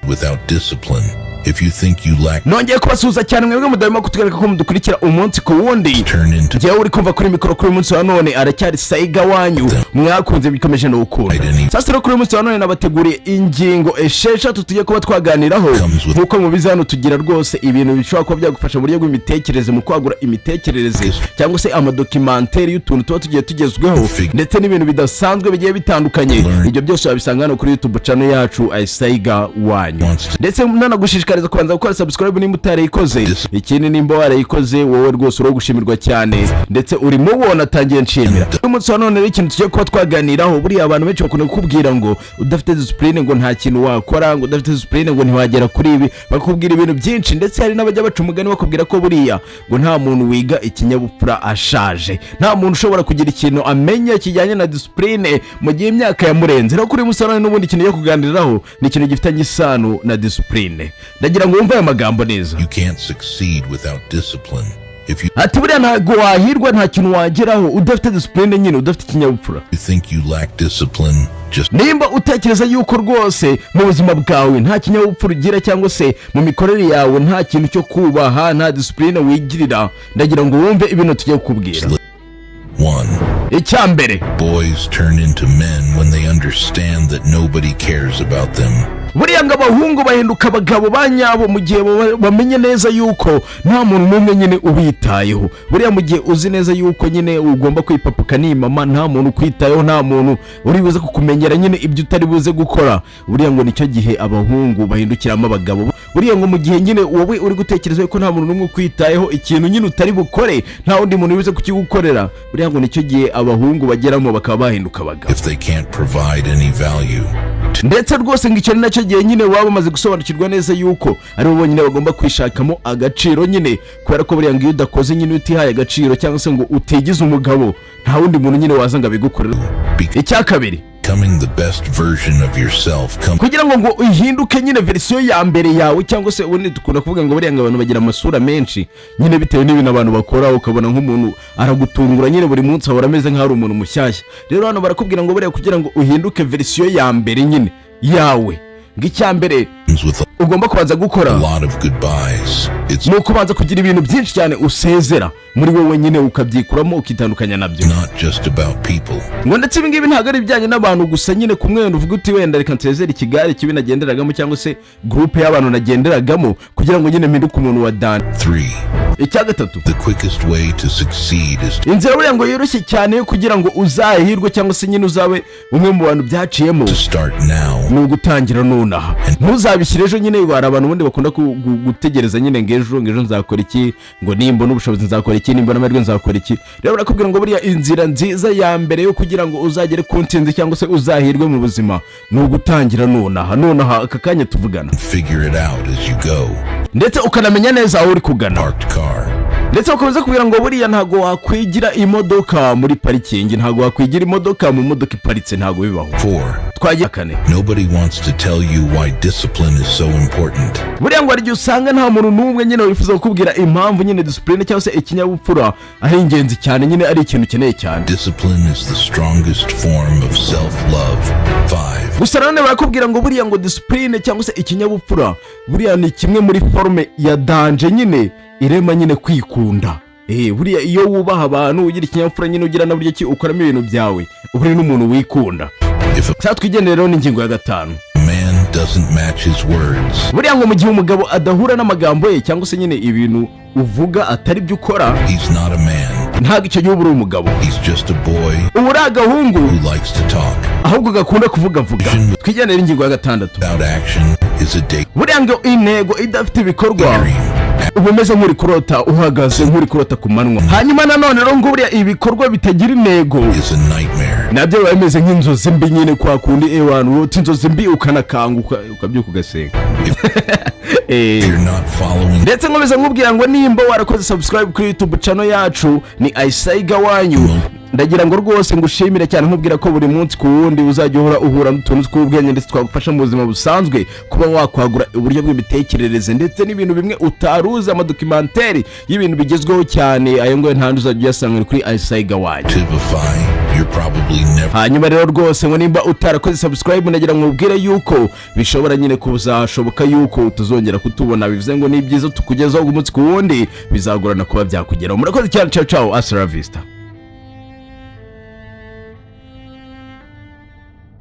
Without discipline. If you think you lack Nongeye kubasuhuza cyane mwebwe mudahwema kutwereka ko mudukurikira umunsi ku wundi. Turn into Njyewe uri kumva kuri mikoro kuri uyu munsi wa none aracyari Sayiga wanyu mwakunze, bikomeje no gukunda. Sasa rero, kuri uyu munsi wa none nabateguriye ingingo 6 tugiye kuba twaganiraho. Nk'uko mubizi, hano tugira rwose ibintu bishobora kuba byagufasha mu buryo bw'imitekerereze, mu kwagura imitekerereze, cyangwa se amadocumentary y'utuntu tuba tugiye tugezweho, ndetse n'ibintu bidasanzwe bigiye bitandukanye. Ibyo byose wabisanga hano kuri YouTube channel yacu, Sayiga wanyu. Ndetse nanagushishikariza kubanza gukora subscribe nimba utarayikoze. Ikindi, nimba warayikoze, wowe rwose uri gushimirwa cyane, ndetse uri mubona atangiye nshimira. Uyu munsi wa none rero, ikintu tugiye kuba twaganiraho, buriya abantu benshi bakunda kukubwira ngo udafite discipline ngo nta kintu wakora, ngo udafite discipline ngo ntiwagera kuri ibi, bakubwira ibintu byinshi. Ndetse hari n'abajya baca umugani bakubwira ko buriya ngo nta muntu wiga ikinyabupfura ashaje, nta muntu ushobora kugira ikintu amenya kijyanye na discipline mu gihe imyaka yamurenze. Rero kuri uyu munsi wa none n'ubundi ikintu tugiye kuganiraho ni ikintu gifitanye isano na discipline. Ndagira ngo wumve aya magambo neza. You can't succeed without discipline. If you Ati buriya ntabwo wahirwa, nta kintu wageraho udafite discipline nyine, udafite ikinyabupfura. think you lack discipline, just Nimba utekereza yuko rwose mu buzima bwawe nta kinyabupfura ugira, cyangwa se mu mikorere yawe nta kintu cyo kubaha, nta discipline wigirira, ndagira ngo wumve ibintu tugiye kukubwira. One. Icya mbere: Boys turn into men when they understand that nobody cares about them. Buriya ngo abahungu bahinduka abagabo ba nyabo mu gihe bamenye neza yuko nta muntu n'umwe nyine ubitayeho. Buriya mu gihe uzi neza yuko nyine ugomba kwipapuka nimama, nta muntu ukwitayeho, nta muntu uri buze kukumenyera nyine ibyo utari buze gukora, buriya ngo nicyo gihe abahungu bahindukiramo abagabo. Buriya ngo mu gihe nyine wowe uri gutekereza yuko nta muntu n'umwe ukwitayeho, ikintu nyine utari bukore nta wundi muntu uri buze kukigukorera, buriya ngo nicyo gihe abahungu bageramo bakaba bahinduka abagabo. If they can't provide any value, Ndetse rwose ngo icyo ni nacyo gihe nyine baba bamaze gusobanukirwa neza yuko ari bo bonyine bagomba kwishakamo agaciro nyine, kubera ko buriya ngo iyo udakoze nyine, utihaye agaciro cyangwa se ngo utigize umugabo, nta wundi muntu nyine waza ngo abigukorere. Icya kabiri: becoming the best version of yourself comes Kugira ngo uhinduke nyine version ya mbere yawe, cyangwa se ubundi dukunda kuvuga ngo buriya ngo abantu bagira amasura menshi nyine bitewe n'ibintu abantu bakora, ukabona nk'umuntu aragutungura nyine, buri munsi ahora ameze nk'aho ari umuntu mushyashya. Rero hano barakubwira ngo buriya kugira ngo uhinduke version ya mbere nyine yawe, ngo icya mbere with ugomba kubanza gukora a lot of goodbyes. It's ni ukubanza kugira ibintu byinshi cyane usezera muri wowe nyine, ukabyikuramo, ukitandukanya nabyo. not just about people. Ngo ndetse ibi ngibi ntabwo ari ibijyanye n'abantu gusa nyine, kumwe wenda uvuga uti wenda reka nsezere ikigare kibi nagenderagamo, cyangwa se groupe y'abantu nagenderagamo, kugira ngo nyine mpinduke umuntu wa dani. 3. Icya gatatu: The quickest way to succeed is Inzira buriya ngo yoroshye cyane yo kugira ngo uzahirwe, cyangwa se nyine uzabe umwe mu bantu byaciyemo, to start now. ni ugutangira nonaha, ntuzabishyire ejo nyine. Hari abantu ubundi bakunda gutegereza nyine ngo ejo, ngo ejo nzakora iki, ngo nimbona ubushobozi nzakora iki, nimbona amahirwe nzakora iki. Rero barakubwira ngo buriya inzira nziza ya mbere yo kugira ngo uzagere ku ntsinzi cyangwa se uzahirwe mu buzima ni ugutangira nonaha, nonaha aka kanya tuvugana. Figure it out as you go. Ndetse ukanamenya neza aho uri kugana. Parked car. Ndetse bakomeza kubwira ngo buriya ntabwo wakwigira imodoka muri parikingi, ntabwo wakwigira imodoka mu modoka iparitse, ntabwo bibaho. 4. Twagiye kane. Nobody wants to tell you why discipline is so important. Buriya ngo hari igihe usanga nta muntu n'umwe nyine wifuza kukubwira impamvu nyine discipline cyangwa se ikinyabupfura ari ingenzi cyane nyine, ari ikintu ukeneye cyane. Discipline is the strongest form of self love. 5. Gusa nanone barakubwira ngo buriya ngo discipline cyangwa se ikinyabupfura buriya ni kimwe muri forme ya danger nyine irema nyine kwikunda. Buriya iyo wubaha abantu, ugira ikinyabupfura nyine, ugira na buryo ki ukoramo ibintu byawe, uba uri n'umuntu wikunda. If a Cyangwa twigendere rero n'ingingo ya gatanu. man doesn't match his words, Buriya ngo mu gihe umugabo adahura n'amagambo ye, cyangwa se nyine ibintu uvuga atari byo ukora, he's not a man. ntabwo icyo gihe uba uri umugabo. He's just a boy Uba uri agahungu who likes to talk. ahubwo gakunda kuvugavuga. Twigendere ingingo ya gatandatu. Without action is a Buriya ngo intego idafite ibikorwa daydream. uba umeze nk'uri kurota uhagaze, nk'uri kurota ku manywa. Hanyuma nanone rero ngo buriya ibikorwa bitagira intego Is a nightmare. nabyo biba bimeze nk'inzozi mbi nyine, kwa kundi ewana urota inzozi mbi ukanakanguka, ukabyuka ugasenga. If you're not following Ndetse nkomeza nkubwira ngo nimba warakoze subscribe kuri YouTube channel yacu, ni Ayisayiga wanyu, ndagira ngo rwose ngushimire cyane, nkubwira ko buri munsi ku wundi uzajya uhora uhura n'utuntu tw'ubwenge ndetse twagufasha mu buzima busanzwe kuba wakwagura uburyo bw'imitekerereze, ndetse n'ibintu bimwe utaruzi, amadocumentary y'ibintu bigezweho cyane, ayo ngayo nta uzajya uyasanga, ni kuri Ayisayiga wanyu. Tivify You're probably never Hanyuma rero rwose ngo nimba utarakoze subscribe, nagira ngo ubwire yuko bishobora nyine kuzashoboka yuko utazongera kutubona. Bivuze ngo ni byiza tukugezaho umunsi ku wundi, bizagorana kuba byakugeraho. Murakoze cyane, ciao ciao, hasta la vista.